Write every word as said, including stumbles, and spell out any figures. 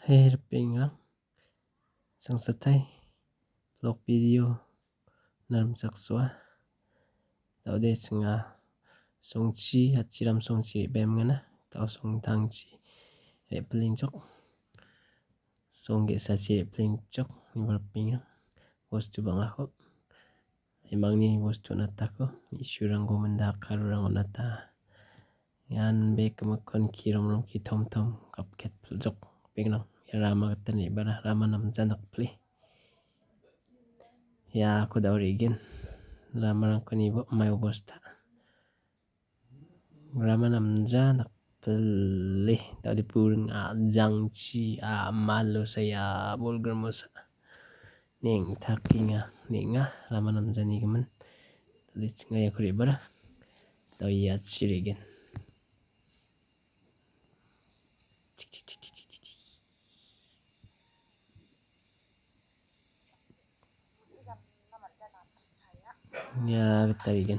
Hei ripengrang, sangsatai vlog video narimchaksoa. Daode chinga songchi, achiram songchi re·baimgana, tao songtangchi re·pilinchok, song ge·sachi re·pilinchok, niba ripengrang, bostu bang·ako. Imangni bostu on·atako, me·surangko minda karurang on·ata. Ian bek gimikkon ki romrom ki tomtom gapket puljok bengrang. Ia rama gita re·bana rama namja dakpile. Iako da·o re·gen. Ramarangko nibo mai obosta. Rama namja dakpile, dade buring a·jangchi a·malo saya bolgrimosa neng·takenga, neng·a rama namjanigimin. Dade chinga iako re·bara, dao iachi re·gen. Ia gita re·gen.